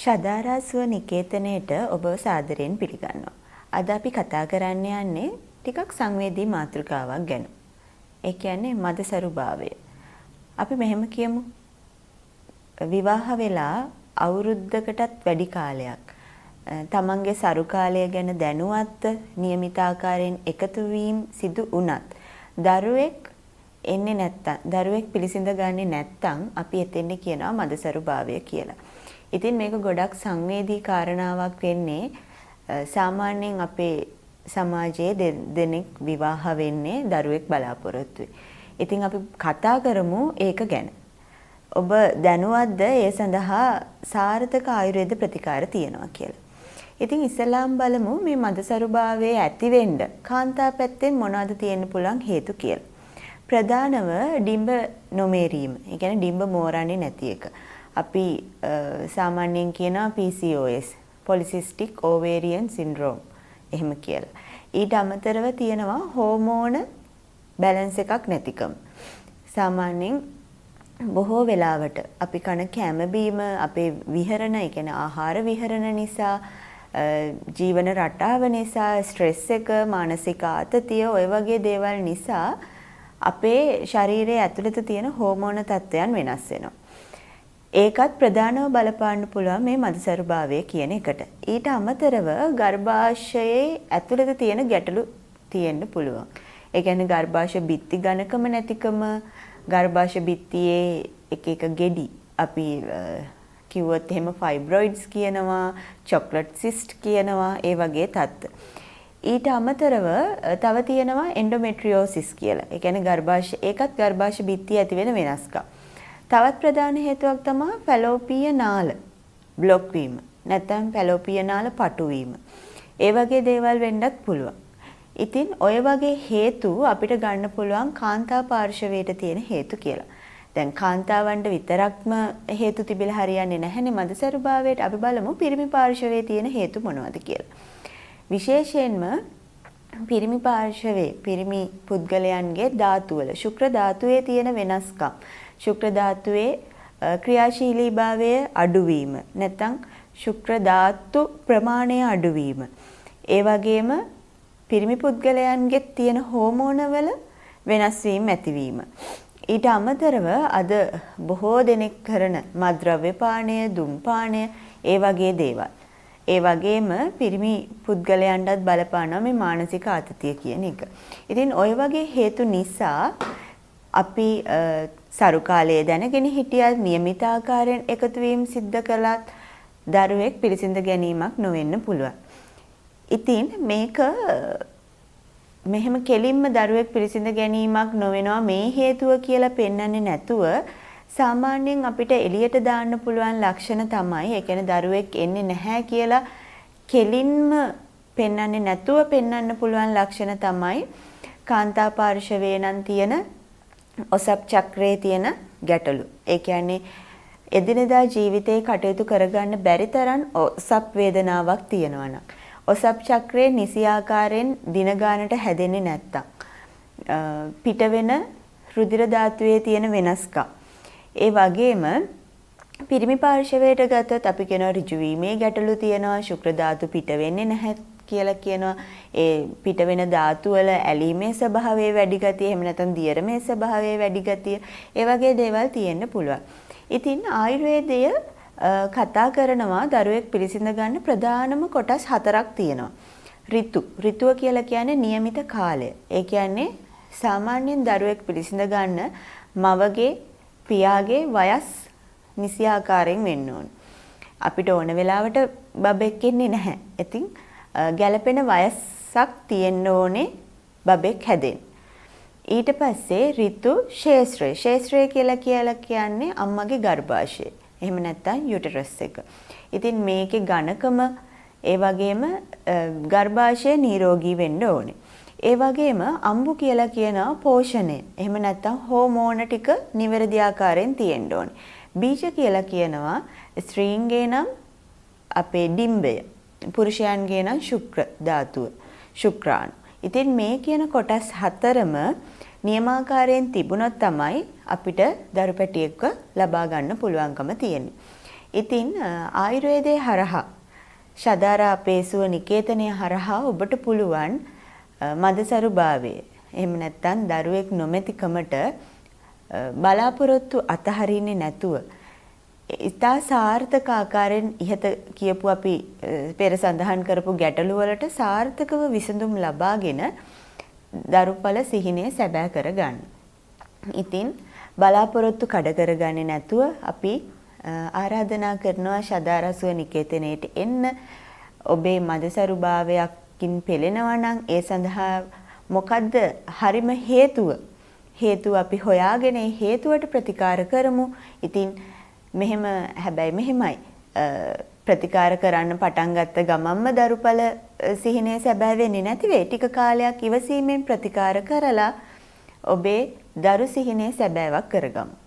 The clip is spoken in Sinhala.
ශදාරා සුව නිකේතනයට ඔබව සාදරයෙන් පිළිගන්නවා. අද අපි කතා කරන්න යන්නේ ටිකක් සංවේදී මාතෘකාවක් ගැන. ඒ කියන්නේ මදසරුභාවය. අපි මෙහෙම කියමු. විවාහ වෙලා අවුරුද්දකටත් වැඩි කාලයක් තමන්ගේ සරු කාලය ගැන දැනුවත්ව නියමිත ආකාරයෙන් එකතු වීම සිදු වුණත් දරුවෙක් එන්නේ නැත්තම්, දරුවෙක් පිළිසිඳ ගන්නේ නැත්තම් අපි එතෙන්ට කියනවා මදසරුභාවය කියලා. ඉතින් මේක ගොඩක් සංවේදී කාරණාවක් වෙන්නේ. සාමාන්‍යයෙන් අපේ සමාජයේ දෙනෙක් විවාහ වෙන්නේ දරුවෙක් බලාපොරොත්තුයි. ඉතින් අපි කතා කරමු ඒක ගැන. ඔබ දැනුවත්ද ඒ සඳහා සාර්ථක ආයුර්වේද ප්‍රතිකාර තියෙනවා කියලා? ඉතින් ඉස්සෙල්ලාම බලමු මේ මදසරුභාවයේ ඇති වෙන්න කාන්තා පැත්තෙන් මොනවද තියෙන්න පුළුවන් හේතු කියලා. ප්‍රධානව ඩිම්බ නොමේරීම. ඒ කියන්නේ ඩිම්බ මෝරන්නේ නැති එක. අපි සාමාන්‍යයෙන් කියනවා PCOS, polycystic ovarian syndrome එහෙම කියලා. ඊට අමතරව තියෙනවා හෝමෝන බැලන්ස් එකක් නැතිකම. සාමාන්‍යයෙන් බොහෝ වෙලාවට අපි කන කෑම බීම, අපේ විහරණ, ඒ කියන්නේ ආහාර විහරණ නිසා, ජීවන රටාව නිසා, ස්ට්‍රෙස් එක, මානසික ආතතිය, ඔය වගේ දේවල් නිසා අපේ ශරීරයේ ඇතුළත තියෙන හෝමෝන තත්ත්වයන් වෙනස් වෙනවා. ඒකත් ප්‍රධානව බලපාන්න පුළුවන් මේ මදසරුභාවය කියන එකට. ඊට අමතරව ගර්භාෂයේ ඇතුළත තියෙන ගැටලු තියෙන්න පුළුවන්. ඒ කියන්නේ ගර්භාෂ බිත්ති ඝනකම නැතිකම, ගර්භාෂ බිත්තියේ එක එක ගෙඩි අපි කිව්වොත් එහෙම ෆයිබ්‍රොයිඩ්ස් කියනවා, චොක්ලට් සිස්ට් කියනවා, ඒ වගේ තත්ත්ව. ඊට අමතරව තව තියෙනවා එන්ඩෝමෙට්‍රියෝසිස් කියලා. ඒ කියන්නේ ගර්භාෂ, ඒකත් ගර්භාෂ බිත්තිය ඇති වෙන වෙනස්කම්. තවත් ප්‍රධාන හේතුවක් තමයි ෆැලෝපිය නාල බ්ලොක් වීම. නැත්නම් ෆැලෝපිය නාල පටු වීම. ඒ වගේ දේවල් වෙන්නත් පුළුවන්. ඉතින් ඔය වගේ හේතු අපිට ගන්න පුළුවන් කාන්තා පාර්ශවයට තියෙන හේතු කියලා. දැන් කාන්තාවන්ට විතරක්ම හේතු තිබිලා හරියන්නේ නැහැනේ මදසරුභාවයට. අපි බලමු පිරිමි පාර්ශවයේ තියෙන හේතු මොනවද කියලා. විශේෂයෙන්ම පිරිමි පාර්ශවයේ පිරිමි පුද්ගලයන්ගේ ධාතුවල ශුක්‍ර ධාතුවේ තියෙන වෙනස්කම්, ශුක්‍ර ධාතුවේ ක්‍රියාශීලීභාවය අඩුවීම, නැත්නම් ශුක්‍ර ධාතු ප්‍රමාණය අඩුවීම, ඒ වගේම පිරිමි පුද්ගලයන්ගේ තියෙන හෝමෝනවල වෙනස් වීම් ඇතිවීම. ඊට අමතරව අද බොහෝ දෙනෙක් කරන මත්ද්‍රව්‍ය පානය, දුම් පානය, ඒ වගේ දේවල්. ඒ වගේම පිරිමි පුද්ගලයන්ටත් බලපානවා මේ මානසික ආතතිය කියන එක. ඉතින් ඔය වගේ හේතු නිසා අපි සරු කාලයේ දැනගෙන හිටියත්, නියමිත ආකාරයෙන් එකතු වීම සිද්ධ කළත් දරුවෙක් පිළිසිඳ ගැනීමක් නොවෙන්න පුළුවන්. ඉතින් මේක මෙහෙම කෙලින්ම දරුවෙක් පිළිසිඳ ගැනීමක් නොවෙනවා මේ හේතුව කියලා පෙන්වන්නේ නැතුව සාමාන්‍යයෙන් අපිට එළියට දාන්න පුළුවන් ලක්ෂණ තමයි, ඒ කියන්නේ දරුවෙක් එන්නේ නැහැ කියලා කෙලින්ම පෙන්වන්නේ නැතුව පෙන්වන්න පුළුවන් ලක්ෂණ තමයි කාන්තා පාර්ශවයේ නම් තියෙන ඔසප් චක්‍රයේ තියෙන ගැටලු. ඒ කියන්නේ එදිනෙදා ජීවිතේ කටයුතු කරගන්න බැරි තරම් ඔසප් වේදනාවක් තියෙනවා නම්, ඔසප් චක්‍රයේ නිසි ආකාරයෙන් දින ගානට හැදෙන්නේ නැත්තම්, පිට වෙන රුධිර ධාතුවේ තියෙන වෙනස්කම්, ඒ වගේම පිරිමි පාර්ශවයට ගත්තොත් අපි කියනවා ඍජු වීමේ ගැටලු තියෙනවා, ශුක්‍ර ධාතු පිට වෙන්නේ නැහැ කියලා කියනවා. ඒ පිට වෙන ධාතු වල ඇලීමේ ස්වභාවය වැඩි ගතිය, එහෙම නැත්නම් දියරමේ ස්වභාවය වැඩි ගතිය, ඒ වගේ දේවල් තියෙන්න පුළුවන්. ඉතින් ආයුර්වේදය කතා කරනවා දරුවෙක් පිළිසිඳ ගන්න ප්‍රධානම කොටස් හතරක් තියෙනවා. ඍතු. ඍතුව කියලා කියන්නේ නියමිත කාලය. ඒ කියන්නේ සාමාන්‍යයෙන් දරුවෙක් පිළිසිඳ ගන්න මවගේ පියාගේ වයස් නිසි ආකාරයෙන් වෙන්න ඕන. අපිට ඕන වෙලාවට බබෙක් එන්නේ නැහැ. ඉතින් ගැළපෙන වයසක් තියෙන්න ඕනේ බබෙක් හැදෙන්න. ඊට පස්සේ ඍතු ක්ෂේත්‍රය. ක්ෂේත්‍රය කියලා කියන්නේ අම්මගේ ගර්භාෂය. එහෙම නැත්නම් යුටරස් එක. ඉතින් මේකේ ඝනකම, ඒ වගේම ගර්භාෂය නිරෝගී වෙන්න ඕනේ. ඒ වගේම අම්බු කියලා කියනවා පෝෂණය. එහෙම නැත්නම් හෝමෝන ටික නිවැරදි ආකාරයෙන් තියෙන්න ඕනේ. බීජ කියලා කියනවා ස්ත්‍රීන්ගේ නම් අපේ ඩිම්බය, පුරුෂයන්ගේ නම් ශුක්‍ර ධාතුව, ශුක්‍රාණු. ඉතින් මේ කියන කොටස් හතරම නියමාකාරයෙන් තිබුණොත් තමයි අපිට දරු පැටියෙක්ව ලබා ගන්න පුළුවන්කම තියෙන්නේ. ඉතින් ආයුර්වේදයේ හරහා ශදාරා අපේ සුව නිකේතනය හරහා ඔබට පුළුවන් මදසරුභාවය, එහෙම නැත්නම් දරුවෙක් නොමැතිකමට බලාපොරොත්තු අතහරින්නේ නැතුව ඉතා සාර්ථක ආකාරයෙන් ඉහත කියපු අපි පෙර සඳහන් කරපු ගැටලු වලට සාර්ථකව විසඳුම් ලබාගෙන දරුඵල සිහිනය සැබෑ කරගන්න. ඉතින් බලාපොරොත්තු කඩ කරගන්නේ නැතුව අපි ආරාධනා කරනවා ශදාරා සුව නිකේතනයට එන්න. ඔබේ මදසරුභාවයකින් පෙළෙනවා නම් ඒ සඳහා මොකද්ද හරිම හේතුව? හේතුව අපි හොයාගෙන ඒ හේතුවට ප්‍රතිකාර කරමු. ඉතින් මෙහෙම හැබැයි මෙහෙමයි ප්‍රතිකාර කරන්න පටන් ගත්ත ගමන්ම දරුඵල සිහිනය සැබෑ වෙන්නේ නැති වෙයි. ටික කාලයක් ඉවසීමෙන් ප්‍රතිකාර කරලා ඔබේ දරු සිහිනය සැබෑවක් කරගමු.